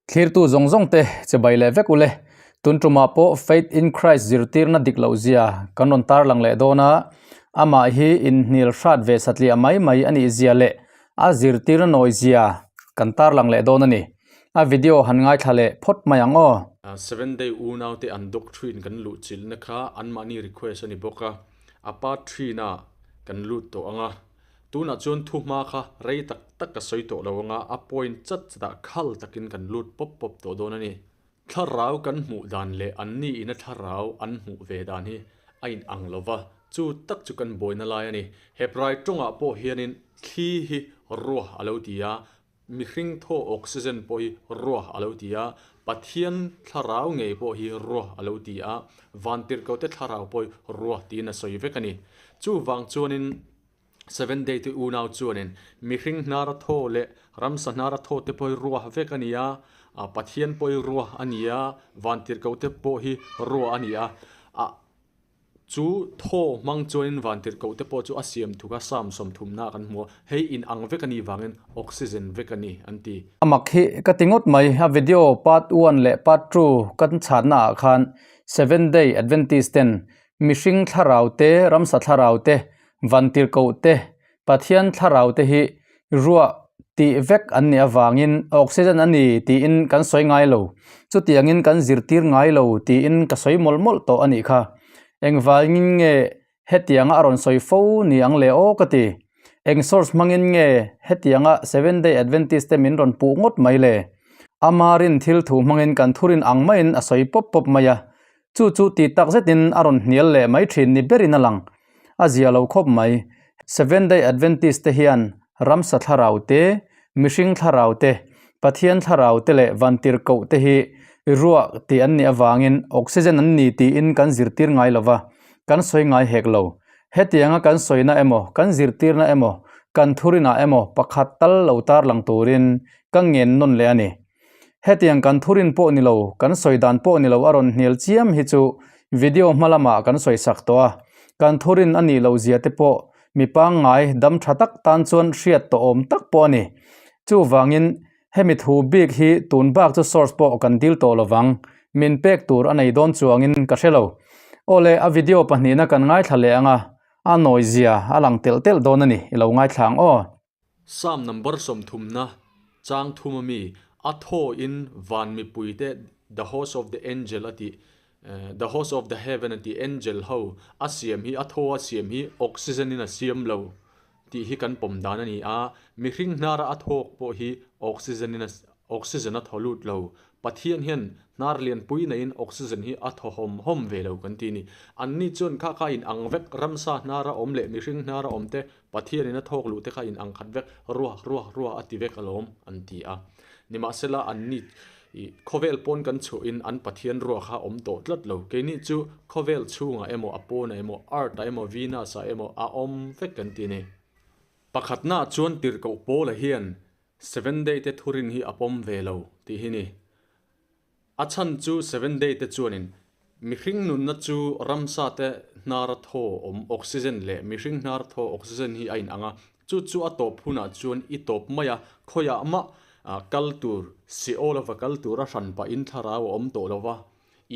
Thlirtu zawng zawng te chibai leh vek ule. Tun tumah pawh Faith in Christ zirtirna dik loh zia kan rawn tarlang leh dawn a, amah hi inhnial hrat ve satliah mai mai a nih zia leh a zirtirna nawi zia kan tarlang leh dawn a ni. A video han ngaithla leh phawt mai ang aw. Seven day unaute an doctrine kan luh chilhna kha anmahni request a ni bawk a, a part three-na kan lut tawh ang a. Tunah chuan thu hma kha rei tak tak ka sawi tawh lo anga a point chat chatah khal takin kan lut pawp pawp tawh dawn a ni. Thlarau kan hmuh dan leh anni ina thlarau an hmuh ve dan hi a in ang lo va, chu tak chu kan buaina lai a ni. Hebrai tawngah pawh hianin thli hi ruah a lo ti a, mihring thaw oxygen pawh hi ruah a lo ti a, Pathian thlarau ngei pawh hi ruah a lo ti a, vantirhkote thlarau pawh hi ruah tiin a sawi vek a ni. Chuvang chuanin. Seven Day te unau chuanin mihring hnara thaw leh ramsa hnara thaw te pawh hi ruah vek a ni a, Pathian pawh hi ruah a ni a, vantirhkoh te pawh hi ruah a ni a, ah chu thaw hmang chuanin vantirhkoh te pawh chu a siam thuk a, Psalm sawmthumna kan hmu a, hei in ang vek a nih vangin oxygen vek a ni an ti. A mak hi ka ti ngawt mai, a video part one leh part two kan chhanna ah khan Seven Day Adventist ten Mihring thlarau te, ramsa thlarau te, vantirhkoh te, Pathian thlarau te hi ruah tih vek an nih avangin oxygen a ni tiin kan sawi ngai lo. Chutiangin kan zirtir ngai lo tiin ka sawi mawlh mawlh tawh a nih kha. Engvangin nge hetianga a rawn sawi fo ni ang le aw ka ti. Eng source hmangin nge hetianga Seventh Day Adventist te min rawn puh ngawt mai le? Amarin thil thu hmangin kan thurin ang maiin a sawi pawp pawp mai a. Chu chu ti tak zetin a rawn hnial leh mai thin ni berin a lang. A zia lo khawp mai. Seventh Day Adventist te hian ramsa thlarau te, mihring thlarau te, Pathian thlarau te leh vantirhkoh te hi ruah tih an nih avangin oxygen an ni tiin kan zirtir ngai lo va, kan sawi ngai hek lo. Hetianga kan sawina emaw, kan zirtirna emaw, kan thurinah emaw pakhat tal lo tarlang turin ka ngen nawn leh a ni. Hetiang kan thurin pawh ni lo, kan sawi dan pawh ni lo a rawn hnial chiam hi chu video hma lamah kan sawi sak tawh a, kan thurin a nih loh zia te pawh mi pangngai dam tha tak tan chuan hriat tawh awm tak pawh a ni. Chuvangin hemi thu bik hi tun bak chu source pawh kan dil tawh lovang, min pek tur a nei dawn chuangin ka hre lo. Awle a video pahnihna kan ngaithla leh ang a, a nawi zia a lang telh telh dawn a ni, i lo ngaithla ang aw. Psalm number sawmthumna chang thum ami a thaw in van mipui te the host of the angel a tih the host of the heaven a tih angel ho a siam hi a thaw a siam hi oxygen in a siam lo tih hi kan pawm dan a ni a mihring hnara a thawk pawh hi oxygen in a oxygen a thaw lut lo Pathian hian hnar lianpui neiin oxygen hi a thaw hawm hawm ve lo kan ti a ni. Anni chuan kha kha in ang vek, ramsa hnara awm leh mihring hnara awm te, Pathianin a thawk luh te kha in ang khat vek, ruah ruah ruah a ti vek alawm an ti a. Nimahsela anni i khawvel pawn kan chhuahin an Pathian ruah kha awm tawh tlat lo. Keini chu khawvel chhungah emaw a pawnah emaw Earth ah emaw Venus ah emaw a awm vek kan ti a ni. Pakhatnaah chuan tirhkoh Paula hian Seven Day te thurin hi a pawm ve lo tih hi ni. A chhan chu Seven Day te chuanin mihring nunna chu ramsa te hnara thaw awm oxygen leh mihring hnara thaw oxygen hi a inang a, chu chu a tawp hunah chuan i tawp mai a, khawiah mah kal tur Seol a va kal tur a hran pahin thlarau a awm tawh lo va,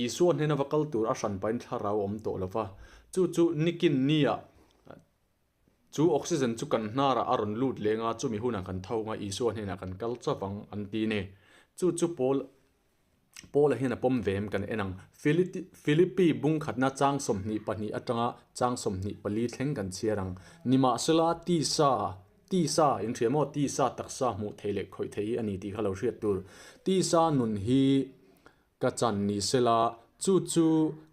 Isua hnena va kal tur a hran pahin thlarau a awm tawh lo va, chu chu nikin nia Chu oxygen chu kan hnarah a rawn lut leng a, chumi hunah kan tho ang a, Isua hnenah kan kal chauh ang, an ti a ni. Chu chu Paul Paula hian a pawm ve em kan en ang. Philippi bung khatna chang 22 atanga chang 24 thleng kan chhiar ang. Nimahsela, tisa, tisa, in hria maw? Tisa taksa hmuh theih leh khawih theih hi a ni tih kha lo hriat tur. Tisa nun hi Ka chan ni sela, chu chu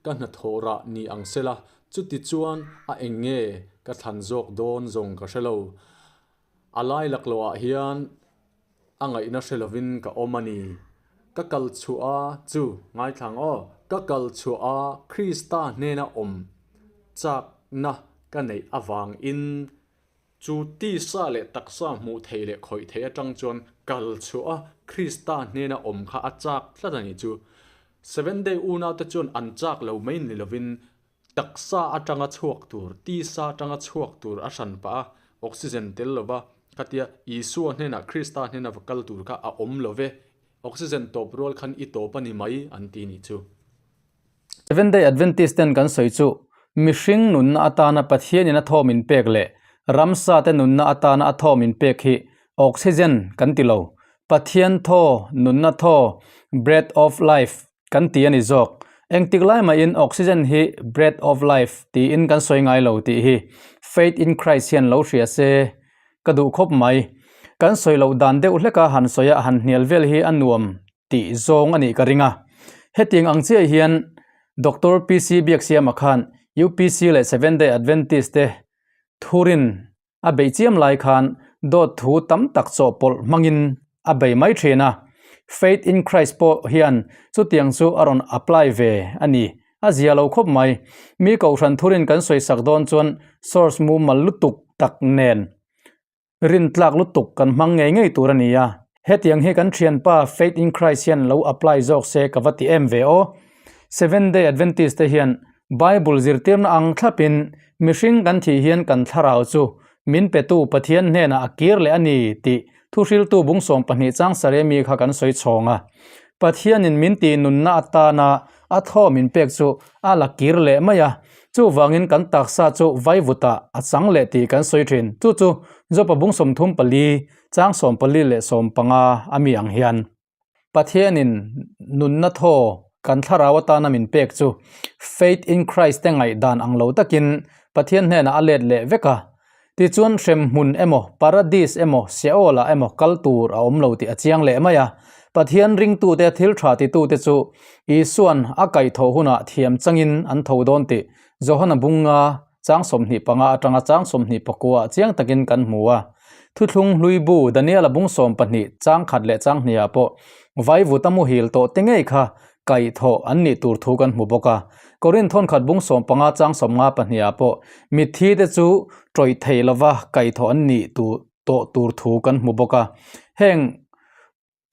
ka hnathawh rah ni ang sela, chuti chuan a eng nge ka thlan zawk dawn zawng ka hre lo. A lai laklawhah hian a ngaihna hre lovin ka awm a ni. Ka kal chhuah a, chu, ngaithlang aw, ka kal chhuah a Krista hnena awm chakna ka neih avangin Chu tisa leh taksa hmuh theih leh khawih theih atang chuan kal chhuah a Krista hnena awm kha a chak tlat a nih chu. Seventh Day unaute chuan an chak lo mai ni lovin taksa atanga chhuak tur, tisa atanga chhuak tur a hran pah a, oxygen tel lova khatia Isua hnenah Krista hnena va kal tur kha a awm lo ve. Oxygen tawp rual khan i tawp a ni mai an ti nih chu. Seventh Day Adventist ten kan sawi chu mihring nunna atana Pathianin a thawm in pek leh ramsa te nunna atana a thawm in pek hi oxygen kan ti lo. Pathian thaw, nunna thaw, breath of life, kan ti a ni zawk. Engtik lai mahin oxygen hi breath of life tiin kan sawi ngai lo tih hi Faith in Christ hian lo hria se ka duh khawp mai. Kan sawi loh dan deuh hleka han sawi a han hnial vel hi a nuam tih zawng a nih ka ring a. Hetiang ang chiah hian Doctor PC Biaksiama khan UPC leh Seventh Day Adventist te thurin a beih chiam lai khan dawt thu tam tak chawhpawlh hmangin a bei mai thin a. Faith in Christ pawh hian chutiang chu a rawn apply ve a ni. A zia lo khawp mai. Mi kohhran thurin kan sawisak dawn chuan source mumal lutuk tak nen rintlak lutuk kan hmang ngei ngei tur a ni a. Hetiang hi kan thianpa Faith in Christ hian lo apply zawk se ka va ti em ve aw. Seventh Day Adventist te hian Bible zirtirna ang thlapin mihring kan thih hian kan thlarau chu min petu Pathian hnenah a kir leh a ni tih thuhriltu bung 12 chang saremi kha kan sawi chhawng a. Pathianin min tih nunna atana a thaw min pek chu a la kir leh mai a, chuvangin kan taksa chu vaivutah a chang leh tih kan sawi thin. Chu chu Jopa bung 34 chang 14 leh 15 a mi ang hian. Pathianin nunna thaw kan thlarau atana min pek chu Faith in Christ te ngaihdan ang lo takin Pathian hnenah a let leh vek a. Tichuan hremhmun emaw, Paradis emaw, Sheol ah emaw kal tur a awm lo tih a chiang leh mai a. Pathian ringtute thil tha titute chu Isuan a kaihthawh hunah thiam changin an tho dawn tih Johana bunga Chang 25 atanga chang 29 ah chiang takin kan hmu a. Thuthlung hlui bu Daniela bung 12 chang khat leh chang hnih ah pawh vaivuta muhil tawh te ngei kha kaih thawh an nih tur thu kan hmu bawk a. Korinth thawnkhat bung 15 chang 52 ah pawh mitthi te chu tawih thei lova kaih thawh an nih tawh tur thu kan hmu bawk a. Heng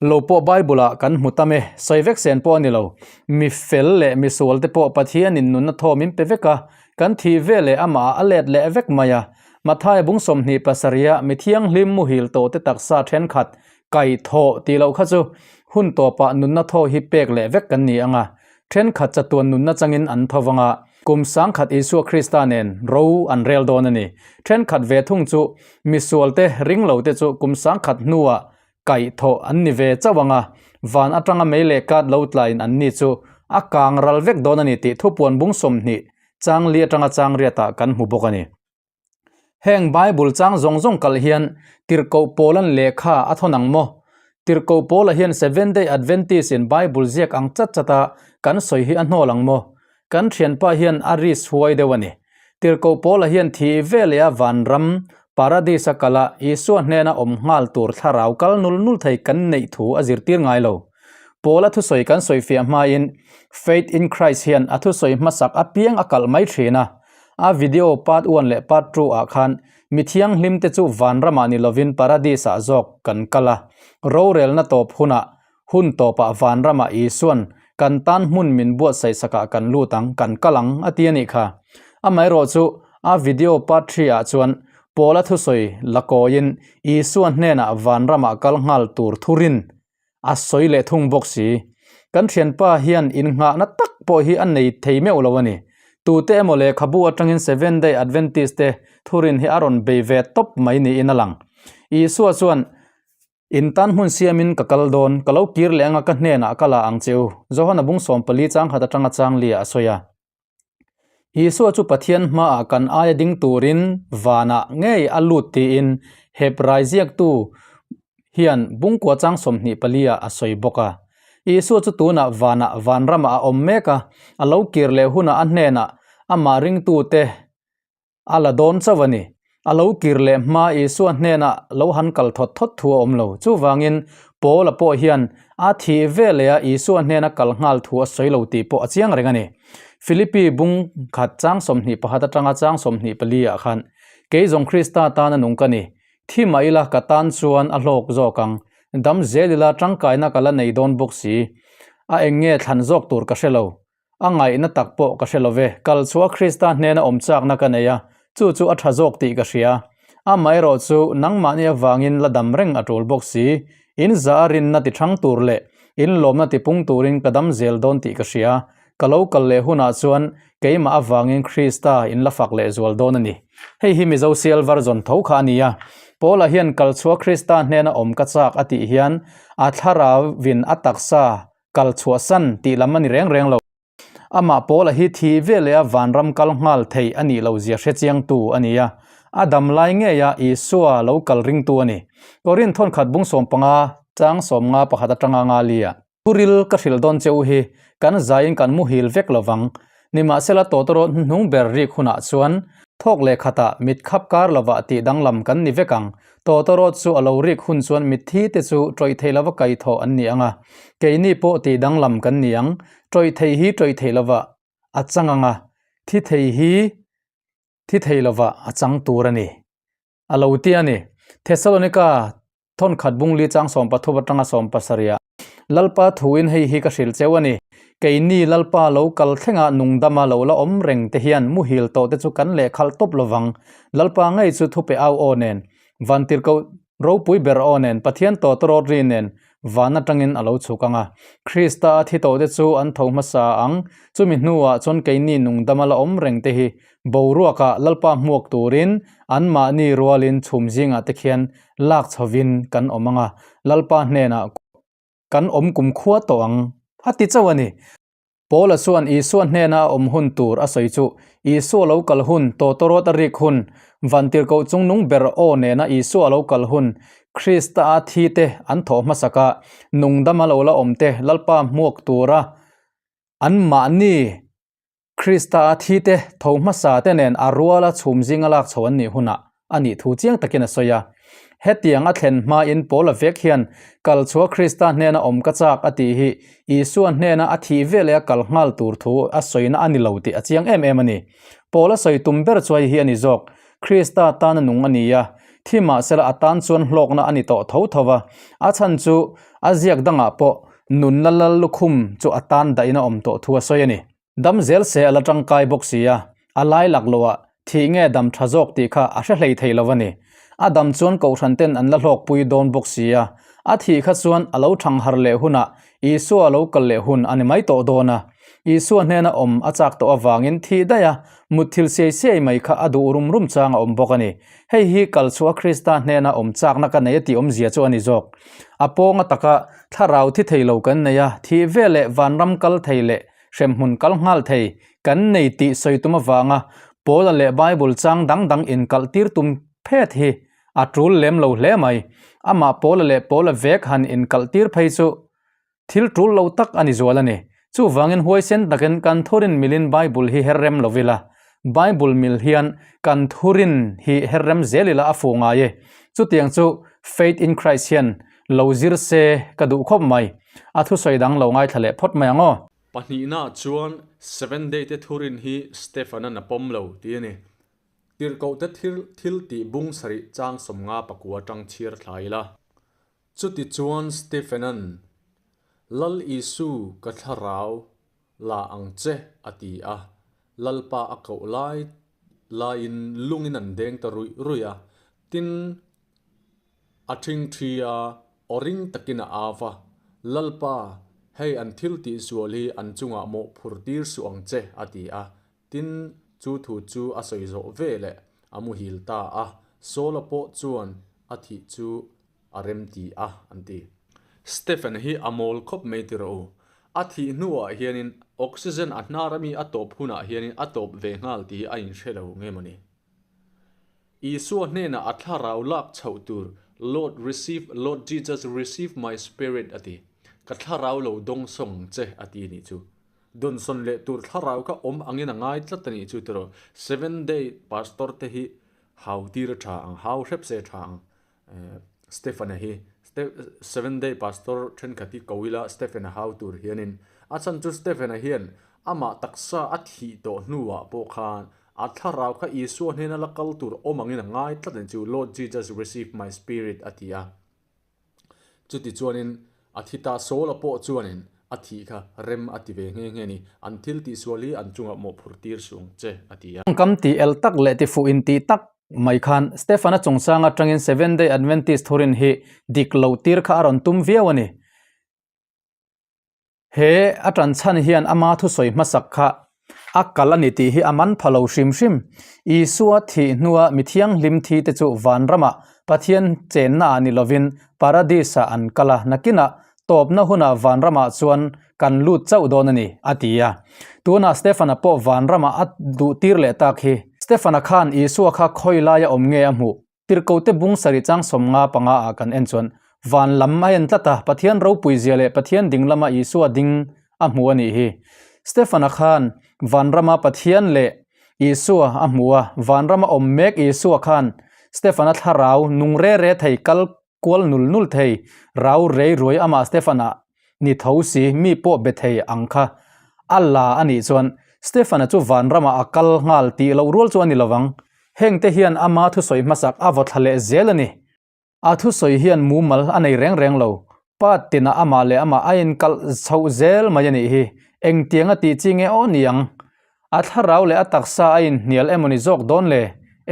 Lo pawh Bible-ah kan hmu tam e, sawi vek sen pawh a ni lo. Mi fel leh mi sual te pawh Pathianin nunna thaw min pe vek a, kan thih ve leh amah a let leh vek mai a. Mathaia bung 27 ah mi thianghlim muhil tawh te taksa thenkhat kaih thawh tih loh kha chu hun tawpah nunna thaw hi pek leh vek kan ni ang a. Thenkhat chatuan nunna changin an tho vang a, kum sangkhat Isua Krista nen ro an rel dawn a ni. Thenkhat ve thung chu mi sual te ring lo te chu kum sangkhat hnuah Kaih thawh an ni ve chauh ang a, van atanga mei leh kat lo tlaiin an ni chu a kang ral vek dawn a ni tih thupuan bung 20 chang li atanga chang riatah kan hmu bawk a ni. Heng Bible chang zawng zawng kalh hian Tirhkoh Paula'n lehkha a thawn ang maw? Tirhkoh Paula hian Seventh Day Adventist in Bible ziak ang chat chata kan sawi hi a hnawl ang maw? Kan thianpa hian a risk huai deuh a ni. Tirhkoh Paula hian thih ve leh a vanram, Paradis a kal a, Isua hnena awm nghal tur thlarau kal nul nul thei kan neih thu a zirtir ngai lo. Paula thusawi kan sawifiah hmain Faith in Christ hian a thusawi hmasak apiang a kalh mai thin a. A video part one leh part two ah khan mi thianghlim te chu vanramah ni lovin Paradis ah zawk kan kal a, rorelna tawp hunah Hun tawpah vanramah Isuan kan tan hmun min buatsaih sakah kan lut ang, kan kal ang, a ti a nih kha. Amaherawh chu, a video part three ah chuan Paula thusawi la kawiin Isua hnenah vanramah kal nghal tur thurin a sawi leh thung bawk si. Kan thianpa hian innghahna tak pawh hi a nei thei meuh lo a ni. Tute emaw lehkhabu atangin Seventh Day Adventist te thurin hi a rawn bei ve tawp mai niin a lang. Isua chuan In tan hmun siamin ka kal dawn, ka lo kir leh anga ka hnenah ka la ang che u, Johana bung 14 chang khat atanga chang lia a sawi a. Isua chu Pathian hmaah kan aia ding turin vanah ngei a lut tiin Hebrai ziaktu hian bungkua chang 24 ah a sawi bawk a. Isua chu tunah vanah vanramah a awm mek a, a lo kir leh hunah a hnenah amah ringtute A la dawn chauh a ni. A lo kir leh hma Isua hnenah lo han kal thawt thawt thu a awm lo. Chuvangin, Paula pawh hian a thih ve leh a Isua hnena kal nghal thu a sawi lo tih pawh a chiang reng a ni. Philippi bung khat chang 21 atanga chang 24 ah khan, Kei zawng Krista tana nung ka ni. Thi mah ila ka tan chuan a hlawk zawk ang. Dam zel ila tangkaina ka la nei dawn bawk si. A eng nge thlan zawk tur ka hre lo. A ngaihna tak pawh ka hre lo ve. Kal chhuah Krista hnena awm chakna ka nei a, chu chu a tha zawk tih ka hria. Amaherawh chu nangmahni avangin la dam reng a tul bawk si. In za a rinna ti thang tur leh In lawmna tipung turin ka dam zel dawn tih ka hria. Ka lo kal leh hunah chuan keimah avangin Krista in la fak leh zual dawn a ni. Hei hi Mizo sial version tho kha a ni a. Paula hian kalchhuah Krista hnena awm ka chak a tih hian a thlarauvin a taksa kal chhuahsan tih lam a ni reng reng lo. Amah Paula hi thih veleh a vanram kal nghal theih a nih loh zia hre chiangtu a ni a, a dam lai ngeia Isua lo kal ringtu a ni. Korinth thawnkhat bung 15 chang 50 pakhat atanga nga li ah. Thuril ka hrilh dawn che u hi kan zaiin kan muhil vek lo vang. Nimahsela tawtawrawt hnuhnung ber rik hunah chuan thawk leh khatah mit khap kar lovah tih danglam kan ni vek ang. Tawtawrawt chu a lo rik hun chuan mitthi te chu tawih thei lova kai thawh an ni ang a, keini pawh tih danglam kan ni ang. Tawih thei hi tawih thei lovah a chang ang a, thi thei hi thi thei lovah a chang tur a ni. A lo ti a ni. Thessalonika thawnkhat bungli chang 13 atanga 17 ah Lalpa thuin hei hi ka hrilh cheu a ni. Keini Lalpa lo kal thlenga nungdama lo la awm reng te hian muhil tawh te chu kan lehkhalh tawp lovang. Lalpa ngei chu thupe au aw nen, vantirhkoh ropui ber aw nen, Pathian tawtawrawt ri nen van atangin a lo chhuk ang a. Krista a thi tawh te chu an tho hmasa ang. Chumi hnuah chuan keini nungdama la awm reng te hi boruakah Lalpa hmuak turin anmahni rualin chhum zingah te khian lak chhovin kan awm ang a, Lalpa hnenah kan awm kumkhua tawh ang a ti chauh a ni. Paula chuan Isua hnena a awm hun tur a sawi chu Isua lo kal hun, tawtawrawt a rik hun, vantirhkoh chungnung ber aw nena Isua lo kal hun, Krista a thi te an thawh hmasak a, nungdama lo la awm te Lalpa hmuak tura anmahni Krista a thi te tho hmasa te nen a ruala chhum zinga lak chho an nih hunah a nih thu chiang takin a sawi a. Hetiang a thlen hmain Paula vek hian kal chhuah Krista hnena awm ka chak a tih hi Isua hnena a thih veleh a kal nghal tur thu a sawina a ni lo tih a chiang em em a ni. Paula sawi tum ber chuai hi a ni zawk. Krista tana nung a ni a, thi mahsela a tan chuan hlawkna a ni tawh tho tho va. A chhan chu a ziak dangah pawh nunna lal lukhum chu a tan dahin a awm tawh thu a sawi a ni. Dam zel se a la tangkai bawk si a, a lai lak loh ah thih nge dam tha zawk tih kha a hre hlei thei lo a ni. A dam chuan kohhran ten an la hlawkpui dawn bawk si a, a thih kha chuan a lo thang har leh hunah Isua a lo kal leh hun a ni mai tawh dawn a. Isua hnena awm a chak tawh avangin thih daih a, mutthil siai siai mai kha a duh rum rum chang a awm bawk a ni. Hei hi kal chhuah Krista hnena awm chakna ka nei a tih awmzia chu a ni zawk. A pawnga taka thlarau thi thei lo kan nei a, thih veleh vanram kal thei leh hremhmun kal nghal thei kan nei tih sawi tum avanga Paula leh Bible chang dang dang inkalh tir tum phet hi a tul lem lo hle mai. Amah Paula leh Paula vek han inkalh tir phei chu thil tul lo tak a ni zual a ni. Chuvangin huaisen takin kan thurin milin Bible hi her rem lo ila, Bible mil hian kan thurin hi her rem zel ila a fuh ngai e. Chutiang chu Faith in Christ hian lo zir se ka duh khawp mai. A thusawi dang lo ngaithla leh phawt mai ang aw. Pahnihna chuan Seven Day te thurin hi Stefan-a'n a pawm lo tih a ni. Tirhkohte thil thil tih bung sarih chang 50 pakua tang chhiar thla ila. Chutichuan Stephen-a'n, Lal Isu ka thlarau la ang che a ti a, Lalpa a koh lai laiin lungin an deng ta ruih ruih a, tin, A ṭhingṭhi a, aw ring takin a au va, Lalpa, hei an thil tihsual hi an chungah mawh phur tir suh ang che, a ti a. Tin, chu thu chu a sawi zawh ve leh a muhil ta a, Saula pawh chuan a thih chu a remti a, an ti. Stephen hi a mawl khawp mai ti rawh u. A thih hnuah hianin oxygen a hnar ami a tawp hunah hianin a tawp ve nghal tih hi a inhre lo nge mawni. Isua hnenah a thlarau lak chhoh tur, Lord receive, Lord Jesus receive my spirit a ti. Ka thlarau lo dawng sawng ang che a ti nih chu. Dawnsawn leh tur thlarau kha awm angin a ngai tlat a nih chu tiraw. Seven day pastor te hi hau tir a tha ang, hau hrep se a tha ang. Stephen-a hi Seven Day Pastor thenkhat hi ko ila Stephen-a hau tur hianin a chhan chu Stephen-a hian amah taksa a thih tawh hnuah pawh khan a thlarau kha Isua hnena la kal tur awm angin a ngai tlat a ni chu Lord Jesus receive my spirit a ti a. Chuti chuanin a thi ta Saul-a pawh chuanin a thih kha rem a ti ve nghe nghe a ni. An thil tihsual hi an chungah mawhphurh tir suh ang che a ti a. Kam tih el tak leh tifuh intih tak mai khan Stefan-a chungchang atangin Seventh Day Adventist thurin hi dik lo tir kha a rawn tum viau a ni. He a ṭan chhan hian ama thusawi hmasak kha a kal a ni tih hi a man pha lo hrim hrim. Isua thih hnua mi thianghlim thi te chu vanramah Pathian chennaah ni lovin Paradis-ah an kal a, nakinah tawpna hunah vanramah chuan kan lut chauh dawn a ni, a ti a. Tunah Stefana pawh vanramah a duhtir leh tak hi. Stefana khan Isua kha khawi laia awm nge a hmuh? Tirhkote bung sarih chang 50 panga ah kan en chuan van lam a en tlat a, Pathian ropui zia leh Pathian ding lama Isua ding a hmu a nih hi. Stefana khan vanrama Pathian leh Isua a hmu a, vanrama awm mek Isua khan Stefana thlarau nung re re thei kal kual nul nul thei rau rei ruai amah Stefana ni tho si mi pawh be thei ang kha a la a nih chuan Stefana chu vanramah a kal nghal tih loh rual chu a ni lovang. Hengte hian ama thusawi hmasak a vaw thla leh zel a ni. A thusawi hian mumal a nei reng reng lo. Pa tinah amah leh amah a inkalh chhoh zel mai a nih hi. Engtiang a tih chi nge aw ni ang? A thlarau leh a taksa a inhnial emaw ni zawk dawn le?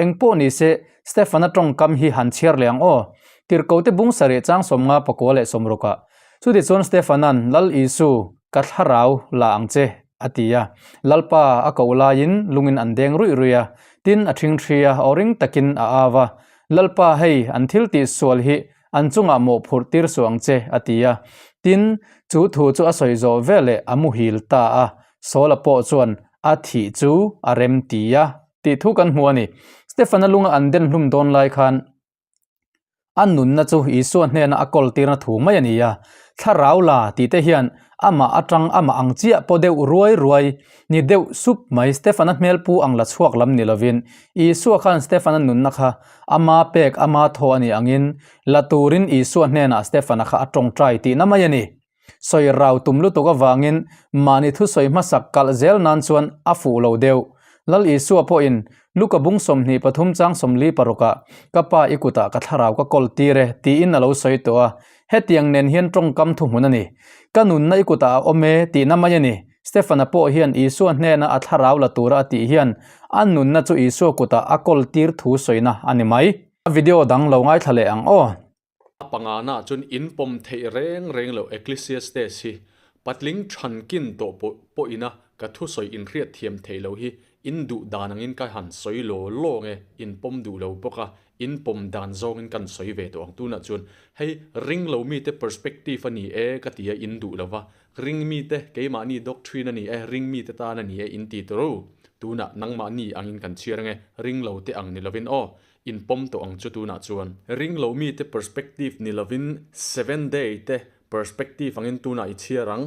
Eng pawh ni se, Stefan-a tawngkam hi han chhiar leh ang aw. Tirhkote bung sarih chang 50 pakua leh sawmrukah. Chutichuan Stefan-a'n, Lal Isu, ka thlarau la ang che, a ti a. Lalpa a koh laiin lungin an deng ruih ruih a, tin a ṭhingṭhi a, aw ring takin a au a, Lalpa, hei, an thil tih sual hi an chungah mawhphurh tir suh ang che, a ti a. Tin, chu thu chu a sawi zawh veleh a muhil ta a, Saula pawh chuan a thih chu a rem ti a, tih thu kan hmu a ni. Stefana lunga an den hlum dawn lai khan a nunna chu Isua hnena a kawl tirna thu mai a ni a, Thlarau la tih te hian amah atang amah ang chiah pawh deuh ruai ruai ni deuh sup mai Stefana hmel pu ang la chhuak lam ni lovin Isua khan Stefana nunna kha ama pek ama thaw a nih angin la turin Isua hnenah Stefana kha a tawngtai tihna mai a ni. Sawi rau tum lutuk avangin mahni thusawi hmasak kalh zel nan chuan a fuh lo deuh. Lal Isua pawhin Luka bung 23 chang 46 ah Ka Pa i kutah ka thlarau ka kawl tir e tiin a lo sawi tawh a, hetiang nen hian tawngkam thuhmun a ni. Ka nunna i kutah a awm e tihna mai a ni. Stefana pawh hian Isua hnena a thlarau la tura a tih hian a nunna chu Isua kutah a kawl tir thu sawina a ni mai. A video dang lo ngaithla leh ang aw. A pangana chuan in pawm theih reng reng loh Ecclesiastes hi patling thankin tawh pawh pawhina ka thusawi inhriat thiam theih loh hi in duh dan angin ka han sawi law law nge in pawm duh lo bawk a, in pawm dan zawngin kan sawi ve tawh ang. Tunah chuan hei ring lo mite perspective a ni e ka ti a in duh lo va, ring mite keimahni doctrine a ni e, ring mite tan a ni e in ti tawh ru. Tunah nangmahni angin kan chhiar ange, ring lo te ang ni lovin aw. In pawm tawh ang chu tunah chuan. Ring lo mite perspective ni lovin Seven Day te perspective angin tunah i chhiar ang.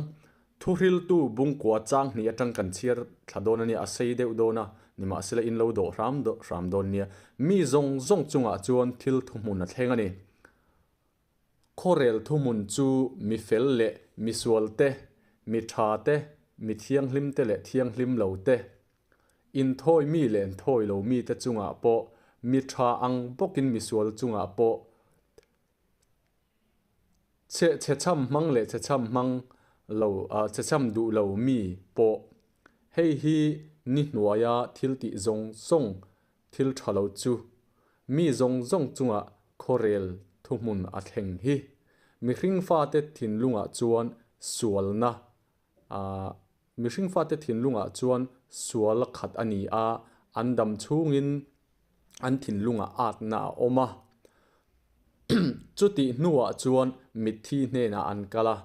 Thuhriltu bungkua chang hnih atang kan chhiar thla dawn a nia, a sei deuh dawn a, nimahsela in lo dawh hram hram dawn nia. Mi zawng zawng chungah chuan thil thuhmun a thleng a ni. Khawrel thuhmun chu mi fel leh mi sual te, mi tha te, mi thianghlim te leh thianghlim lo te, Inthawi mi leh inthawi lo mite chungah pawh, mi tha ang bawkin misual chungah pawh, chhe chhechham hmang leh chhechham hmang lo, chhechham duh lo mi pawh. Hei hi ni hnuaia thil tih zawng zawng thil tha lo chu mi zawng zawng chungah khawrel thuhmun a thleng hi. Mihring fate thinlungah chuan sualna Mihring fate thinlungah chuan sual khat a ni a, an dam chhungin an thinlungah atna a awm a. Chutih hnuah chuan mitthi hnenah an kal a.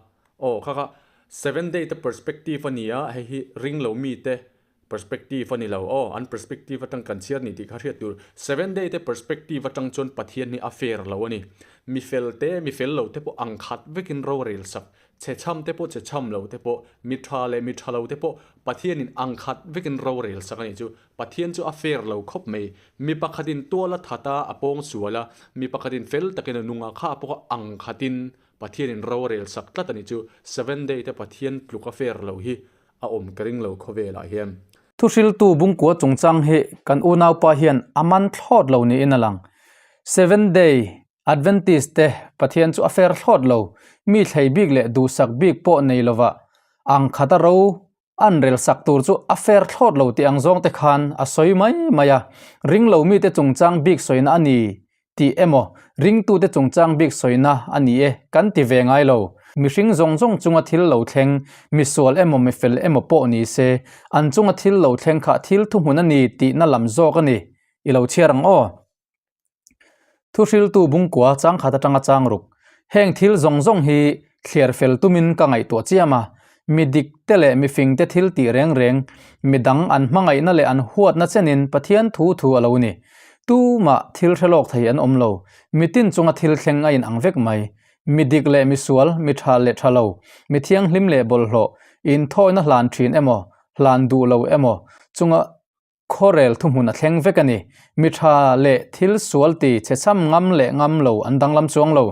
Aw, kha kha Seven Day te perspective a ni a, hei hi ring lo mite perspective a ni lo. Aw, an perspective atang kan chhiar ni tih kha hriat tur. Seven Day te perspective atang chuan Pathian hi a fair lo a ni. Mi fel te, mi fel lo te pawh ang khat vekin rorel sak Chhechham te pawh chhechham lo te pawh, mi tha leh mi tha lo te pawh Pathianin ang khat vekin rorel sak a nih chu. Pathian chu a fair lo khawp mai. Mi pakhatin tual a that a, a pawng sual a, mi pakhatin fel takin a nung a, kha pawh kha ang khatin Pathianin rorel sak tlat a nih chu. Seven day te Pathian tluk a fair lo hi a awm ka ring lo khawvelah hian. Thuhriltu bungkua chungchang hi kan unaupa hian a man thlawt lo niin a lang. Seven day Adventist te Pathian chu a fer thlawt lo, mi thlei bik leh duhsak bik pawh nei lova ang khata ro an rel sak tur chu a fer thlawt lo tih ang zawng te khan a sawi mai mai a, ring lo mite chungchang bik sawina a ni tih emaw ringtute chungchang bik sawina a ni e kan ti ve ngai lo. Mihring zawng zawng chunga thil lo thleng, misual emaw mifel emaw pawh ni se, an chunga thil lo thleng kha thil thuhmun a ni tihna lam zawk a ni. I lo chhiar ang aw. Thuhriltu bungkua changkhat atanga chang ruk. Heng thil zawng zawng hi thliar fel tumin ka ngaihtuah chiam a, mi dik te leh mi fing te thil tih reng reng, mi dang an hmangaihna leh an huatna chenin Pathian thu thu a lo ni. Tumah thil hre lawk thei an awm lo, mitin chunga thil thleng a inang vek mai. Mi dik leh mi sual, mi tha leh tha lo, mi thianghlim leh bawlhhlawh, inthawina hlan thin emaw, hlan duh lo emaw chunga Khawrel thuhmun a thleng vek a ni. Mi tha leh thil sual ti chhe cham ngam leh ngam lo an danglam chuang lo.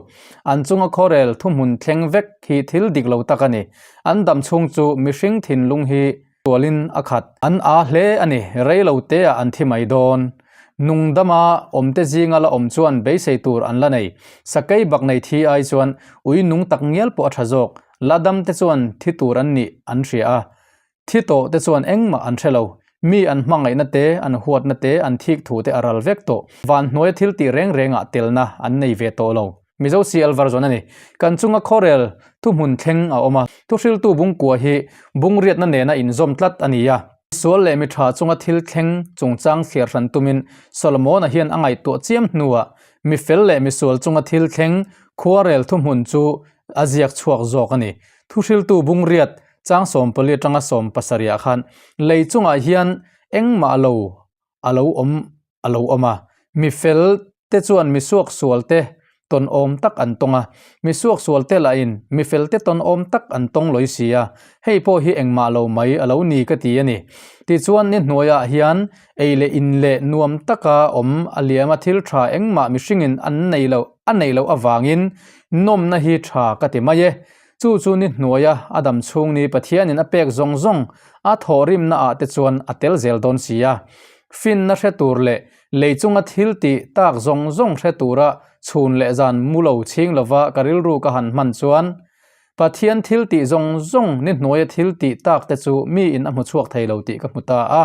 An chunga khawrel thuhmun thleng vek hi thil dik lo tak a ni. An dam chhung chu mihring thinlung hi sualin a khat. An aa hle a ni. Rei lo teah an thi mai dawn. Nungdama awmte zinga la awm chuan beisei tur an la nei. Sakei bak nei thi ai chuan ui nung tak ngial pawh a tha zawk. La damte chuan thi tur an nih an hria a. Thi tawh te chuan engmah an hre lo. Mi an hmangaihna te, an huatna te, an thik thu te a ral vek tawh. Van hnuaia thil tih reng rengah telna an nei ve tawh lo. Mizo CL version a ni. Kan chunga khawrel thuhmun thleng a awm a. Thuhriltu bungkua hi bungriatna nena inzawm tlat a ni a. Sual leh mi tha chunga thil thleng chungchang thliar hran tumin Solomona hian a ngaihtuah chiam hnuah mi fel leh mi sual chunga thil thleng khuarel thuhmun chu a ziak chhuak zawk a ni. Thuhriltu bungriat Chang 14 atanga 17 ah khan lei chungah hian engmah lo a lo awm a lo awm a, mi fel te chuan mi suak sual te tawn awm tak an tawng a, mi suak sual te lahin mi fel te tawn awm tak an tawng lawi si a, hei pawh hi engmah lo mai a lo ni ka ti a ni. Tichuan ni hnuaiah hian ei leh in leh nuam taka awm a liam a thil tha engmah mihringin an nei loh a neih loh avangin nawmna hi tha ka ti mai e. Chu chu ni hnuaia a dam chhung ni Pathianin a pek zawng zawng a thawhrimna ah te chuan a tel zel dawn si a. Finna hre tur leh lei chunga thil tih tak zawng zawng hre tura chhun leh zan mu lo chhing lova ka rilru ka han hman chuan Pathian thil tih zawng zawng ni hnuaia thil tih tak te chu miin a hmu chhuak thei lo tih ka hmu ta a.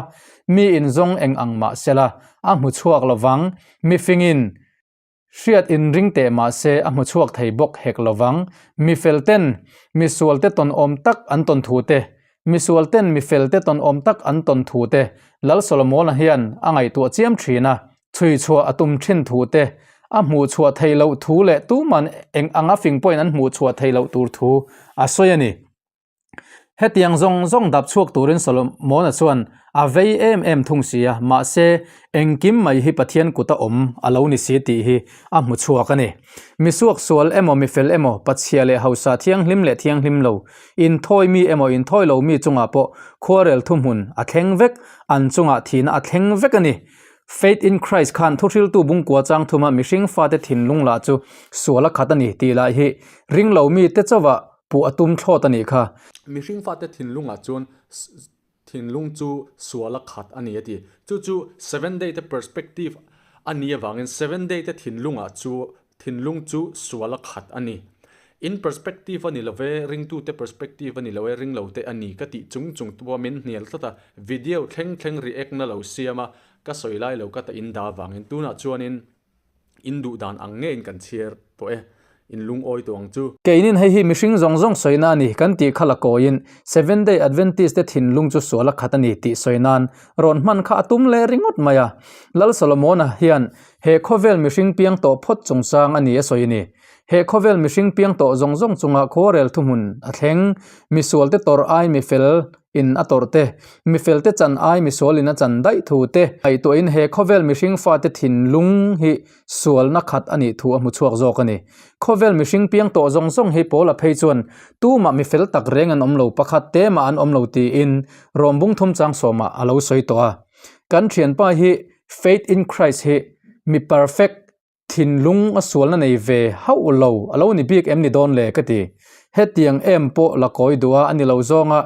Miin zawng eng ang mah sela a hmu chhuak lovang. Mifingin Hriat inring teh mah se a hmu chhuak thei bawk hek lovang. Mi felten mi sualte tawn awm tak an tawn thu te, mi sualten mi felte tawn awm tak an tawn thu te Lal Solomona hian a ngaihtuah chiam thin a, chhui chhuah a tum thin thu te, a hmuh chhuah theih loh thu leh tuman eng anga fing pawhin an hmuh chhuah theih loh tur thu a sawi a ni. Hetiang zawng zawng dap chhuak turin Solomona chuan a vei em em thung si a, mahse engkim mai hi Pathian kuta awm a lo ni si tih hi a hmu chhuak a ni. Mi suaksual emaw mi fel emaw, pachhia leh hausa thianghlim leh thianghlim lo, inthawi mi emaw inthawi lo mi chungah pawh khuarel thuhmun a thleng vek, an chungah thihna a thleng vek a ni. Faith in Christ khan thuhriltu bungkua chang thuma mihring fate thinlung lah chu sual a khat a ni tih lah hi ringlo mite chauhah Puh a tum thlawt a nih kha. Mihring fate thinlungah chuan thinlung chu sual a khat a ni a ti. Chu chu Seven Day te perspective a ni avangin Seven Day te thinlungah chu thinlung chu sual a khat a ni. In perspective a ni lo ve, ringtute perspective a ni lo e, ringlote a ni ka tih chung chung pawh min hnial tlat a, video thleng thleng react na lo siam a, ka sawi lai lo ka ta in dah avangin tunah chuanin In duh dan ang ngeiin kan chhiar tawh e, in lungawi tawh ang chu. Keinin hei hi mihring zawng zawng sawina a ni kan tih kha la kawiin Seventh Day Adventist te thinlung chu sual a khat a ni tih sawi nan rawn hman kha a tum leh ringawt mai a. Lal Solomona hian he khawvel mihring piang tawh phawt chungchang a ni a sawi ni. He khawvel mihring piang tawh zawng zawng chunga khuarel thuhmun a thleng, misualte tawrh ai mifel in a tawrh te, mifel te chan ai misual in a chan daih thu te ngaihtuahin he khawvel mihring fate thinlung hi sualna khat a nih thu a hmu chhuak zawk a ni. Khawvel mihring piang tawh zawng zawng hi Paula phei chuan tumah mifel tak reng an awm lo, pakhat te mah an awm lo tiin Rom bung thum chang sawmah a lo sawi tawh a. Kan thianpa hi Faith in Christ hi mi perfect Thinlung a sualna nei ve hauh lo a lo ni bik em ni dawn le ka ti. Hetiang em pawh la kawi duh a a ni lo zawng a,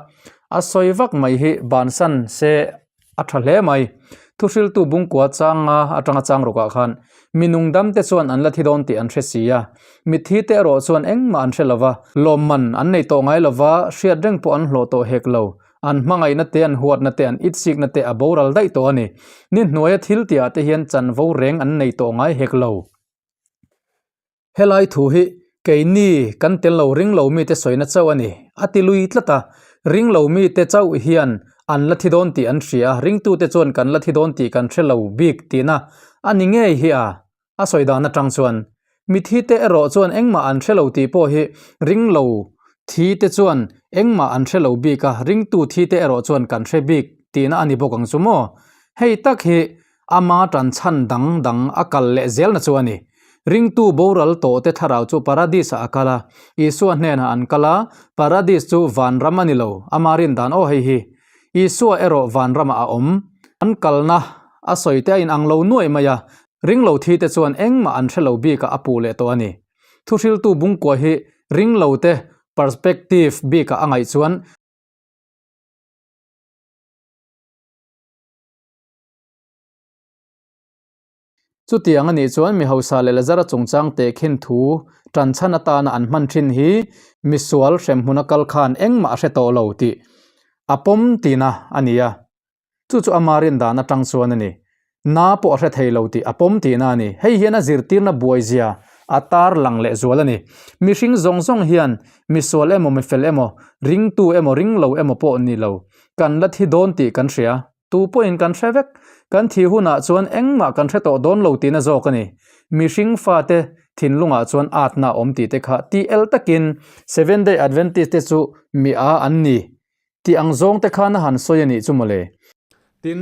a sawi vak mai hi bansan se a tha hle mai. Thuhriltu bungkua changa atanga chang rukah khan mi nungdam te chuan an la thi dawn tih an hre si a, mitthi te erawh chuan engmah an hre lo va, lawmman an nei tawh ngai lo va, hriat reng pawh an hlawh tawh hek lo. An hmangaihna te, an huatna te, an itsikna te a boral daih tawh a ni. Ni hnuaia thil tihah te hian chanvo reng an nei tawh ngai hek lo. Helai thu hi. Keini kan tel lo ring lo mite sawina chauh a ni, a ti lui tlat a. Ring lo mite chauh hian an la thi dawn tih an hria a, ringtute chuan kan la thi dawn tih kan hre lo bik tihna a ni ngei hi a, a sawi dan atang chuan. Mithi te erawh chuan engmah an hre lo tih pawh hi ring lo thi te chuan engmah an hre lo bik a, ringtu thi te erawh chuan kan hre bik tihna a ni bawk ang chu maw? Hei tak hi Ama tan chhan dang dang a kal leh zelna chu a ni. Ringtu boral tawhte thlarau chu Paradis-ah a kal a, Isua hnenah an kal a, Paradis chu vanram a ni lo, ama rin dan aw hei hi. Isua erawh vanramah a awm. An kalna a sawi te a inang lo nuaih mai a, ringlo thite chuan engmah an hre lo bikah a puh leh tawh a ni. Thuhriltu bungkua hi ringlote perspective bikah a ngaih chuan, Chutiang a nih chuan mi hausa leh Lazara chungchang tehkhin thu tan chhan atana an hman thin hi misual hremhmun a kal khan engmah a hre tawh lo tih a pawm tina a ni a. Chu chu ama rin dan atang chuan a ni. Na pawh a hre thei lo tih a pawm tina a ni. Hei hian a zirtirna buaizia a tar lang leh zual a ni. Mihring zawng zawng hian misual emaw mifel emaw, ringtu emaw ringlo emaw pawh ni lo, kan la thi dawn tih kan hria. Tu pawhin kan hre vek, kan thih hunah chuan engmah kan hre tawh dawn lo tihna zawk a ni. Mihring fate thinlungah chuan atna a awm tih te kha tih el takin Seventh Day Adventist te chu mi a an ni tih ang zawng te khan a han sawi a nih chu mawle. Tin,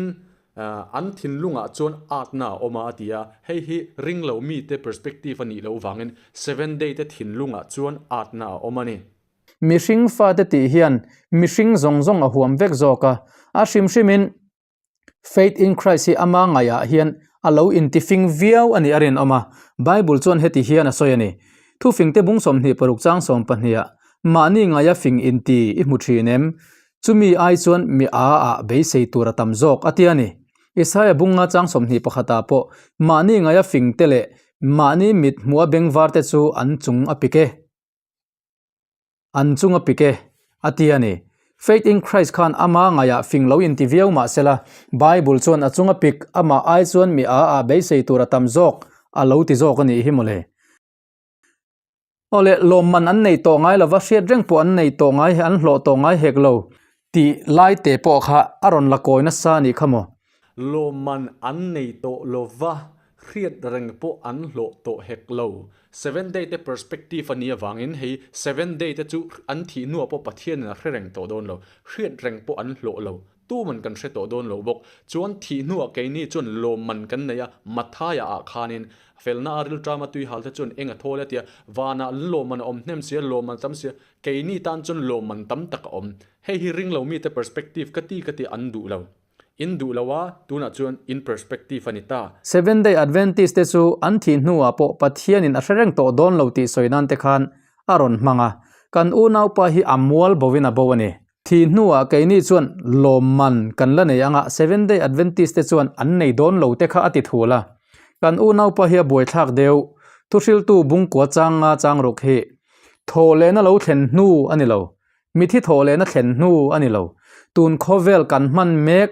an thinlungah chuan atna a awm a a ti a, hei hi ring lo mite perspective a nih loh vangin Seventh Day te thinlungah chuan atna a awm a ni. Mihring fate tih hian mihring zawng zawng a huam vek zawk a, a hrim hrimin Faith in Christ hi ama ngaihah hian a lo intifing viau a nih a rinawm a, Bible chuan heti hian a sawi a ni, Thufingte bung 26 chang sawmpahniha mahni ngaia fing inti i hmu thin em? Chumi ai chuan mi a ah beisei tur a tam zawk a ti a ni. Isaiah bunga chang 21 ah pawh mahni ngaia fingte leh mahni mit hmua bengvarte chu an chung a pik e. An chung a pik e, a ti a ni. Faith in Christ khan ama ngaihah fing lo inti viau mah sela, Bible chuan a chung a pik, amah ai chuan mi a ah beisei tur a tam zawk a lo ti zawk a nih hi mawle. Awle, lawmman an nei tawh ngai lova, hriat reng pawh an nei tawh ngai, an hlawh tawh ngai hek lo tih lai te pawh kha a rawn la kawi nasa a nih kha maw. Lawmman an nei tawh lova, hriat reng pawh an hlawh tawh hek lo. Seventh Day te perspective a nih avangin hei Seventh Day te chu an thih hnuah pawh Pathianin a hre reng tawh dawn lo, hriat reng pawh an hlawh lo, tuman kan hre tawh dawn lo bawk. Chuan thih hnuah keini chuan lawmman kan nei a, Matthaya ah khanin felna a rilṭama tuihal te chuan eng a thawl a tia, vanah lawmman a awm hnem sia, lawmman a tam sia, keini tan chuan lawmman tam tak a awm. Hei hi ringlo mite perspective ka ti ka ti an duh lo. In duh lo a, tunah chuan in perspective a ni ta. Seventh Day Adventist te chu an thih hnuah pawh Pathianin a hre reng tawh dawn lo tih sawi nan te khan a rawn hmang a, kan unaupa hi a mual bovin a bo a ni. Thih hnuah keini chuan lawmman kan la nei anga Seventh Day Adventist te chuan an nei dawn lo te kha a ti thul a. Kan unaupa hi a buaithlak deuh. Thuhriltu bungkua chang nga chang ruk hi thawhlehna lo thlen hnu a ni lo. Mithi thawh lehna thlen hnu a ni lo. Tun khawvel kan hman mek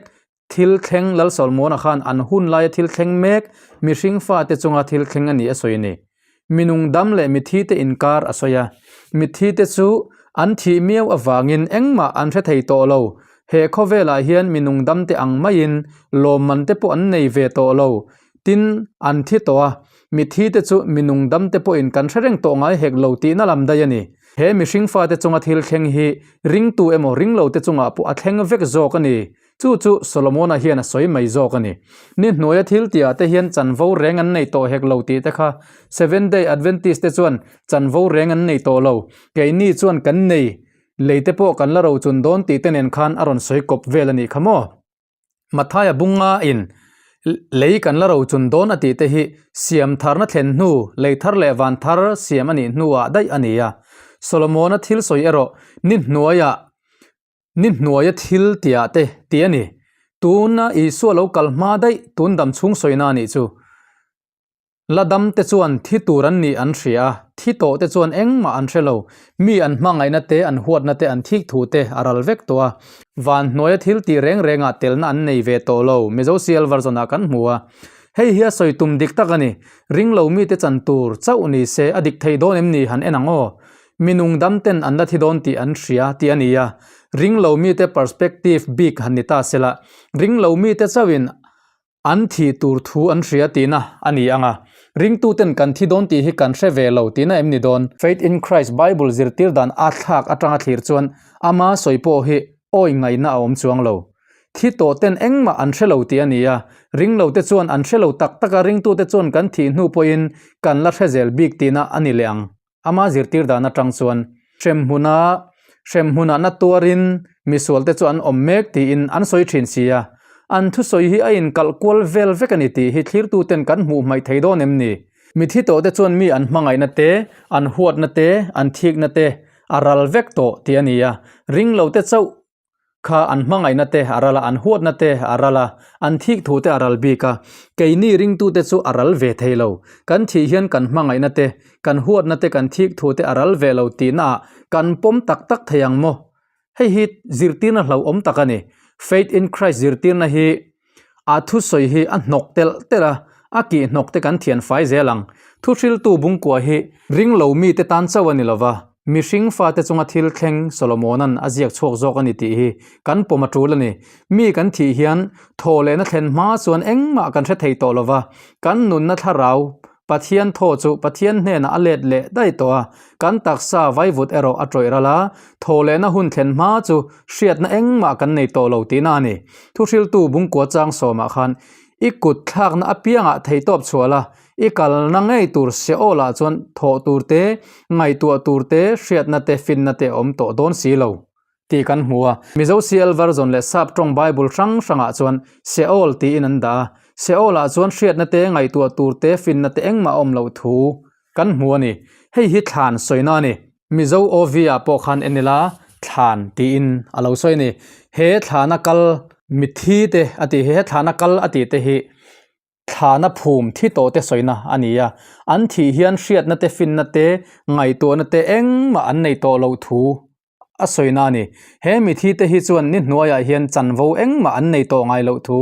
thil thleng Lalsawlmuana khan an hun laia thil thleng mek mihring fate chunga thil thleng a ni a sawi a ni. Minung dam leh mithi te inkar a sawi a. Mithi te chu an thih miau avangin engmah an hre thei tawh lo. He khawvelah hian minung dam te ang maiin lawmman te pawh an nei ve tawh lo. Tin, an thi tawh a. Mithi te chu minung dam te pawhin kan hre reng tawh ngai hek lo tihna lam daih a ni. He mihring fate chunga thil thleng hi ringtu emaw ringlote chungah pawh a thleng vek zawk a ni. Chu chu Solomona hian a sawi mai zawk a ni. Ni hnuaia thil tihah te hian chanvo reng an nei tawh hek lo tih te kha Seventh Day Adventist te chuan chanvo reng an nei tawh lo, keini chuan kan nei, lei te pawh kan la rochun dawn tih te nen khan a rawn sawi kawp vel a nih kha maw? Mathaia bunga in lei kan la rochun dawn a tih te hi siam tharna thlen hnu, lei thar leh van thar siam a nih hnuah daih a ni a. Solomona thil sawi erawh ni hnuaiah ni hnuaia thil tihah te tih a ni. Tuna Isua lo kal hma daih tun dam chhung sawina a nih chu. La dam te chuan thi tur an nih an hria a, thi tawh te chuan engmah an hre lo. Mi an hmangaihna te, an huatna te, an thik thu te a ral vek tawh a. Van hnuaia thil tih reng rengah telna an nei ve tawh lo, Mizo CL version ah kan hmu a. Hei hi a sawi tum dik tak a ni. Ring lo mite chan tur chauh ni se a dik thei dawn em ni han en ang aw. Mi nung dam ten an la thi dawn tih an hria tih a ni a. Ring lo mite perspective bik han ni ta sela, ring lo mite chauhin an thih tur thu an hria tihna a ni ang a. Ringtuten kan thi dawn tih hi kan hre ve lo tihna em ni dawn? Faith in Christ Bible zirtir dan a thlak atanga thlir chuan ama sawi pawh hi awi ngaihna a awm chuang lo. Thi tawh ten engmah an hre lo tih a ni a, ringlo te chuan an hre lo tak tak a, ringtute chuan kan thih hnu pawhin kan la hre zel bik tihna a ni leh ang. Ama zirtir dan atang chuan hremhmuna hremhmunah na tuarin misualte chu an awm mek tiin an sawi thin si a, an thusawi hi a inkalh kual vel vek a ni tih hi thlirtuten kan hmuh hmaih thei dawn em ni? Mithi tawhte chuan mi an hmangaihna te, an huatna te, an thikna te a ral vek tawh tih a ni a, ringlote chauh Kha an hmangaihna te a ral a, an huatna te a ral a, an thik thu te a ral bik a. Keini ringtute chu a ral ve thei lo. Kan thih hian kan hmangaihna te, kan huatna te, kan thik thu te a ral ve lo tihnaah kan pawm tak tak thei ang maw? Hei hi zirtirna hlauhawm tak a ni. Faith in Christ zirtirna hi A thusawi hi a hnawk telh telh a, a kih hnawk te kan thian fai zel ang. Thuhriltu bungkua hi ring lo mite tan chauh a ni lova, mihring fate chunga thil thleng Solomona'n a ziak chhuak zawk a ni tih hi kan pawm a tul a ni. Mi kan thih hian thaw lehna thlen hma chuan engmah kan hre thei tawh lova, kan nunna thlarau Pathian thaw chu Pathian hnenah a let leh daih tawh a, kan taksa vaivut erawh a tawih ral a, thaw lehna hun thlen hma chu hriatna engmah kan nei tawh lo tihna a ni. Thuhriltu Bungkua chang sawmah khan i kut thlakna apiangah theihtawp chhuah la, i kalna ngei tur Seol-ah chuan thawh tur te, ngaihtuah tur te, hriatna te, finna te a awm tawh dawn si lo. Tih kan hmu a. Mizo CL version leh Sap tawng Bible hrang hrangah chuan Seol tiin an dah a. Seol-ah chuan hriatna te, ngaihtuah tur te, finna te engmah a awm loh thu kan hmu a ni. Hei hi thlan sawina a ni. Mizo OV-ah pawh khan en ila thlan tiin a lo sawi a ni. He thlana kal mitthi te a tih hi, he thlana kal a tih te hi Thlana phum thi tawh te sawina a ni a, an thih hian hriatna te, finna te, ngaihtuahna te engmah an nei tawh loh thu a sawina a ni. He mithi te hi chuan ni hnuaiah hian chanvo engmah an nei tawh ngai loh thu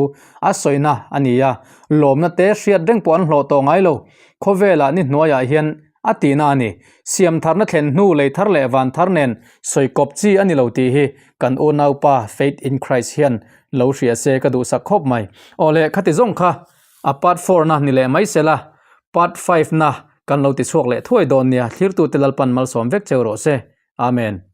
a sawina a ni a, lawmna te hriat reng pawh an hlawh tawh ngai lo. Khawvelah ni hnuaiah hian a tihna a ni. Siamtharna thlen hnu lei thar leh van thar nen sawi kawp chi a ni lo tih hi kan unaupa Faith in Christ hian lo hria se ka duhsak khawp mai. Aw le, khati zawng kha a part four na ni leh mai sela, part five na kan lo ti chhuak leh thuai dawn nia, thlirtute Lalpan malsawm vek cheu rawh se. Amen.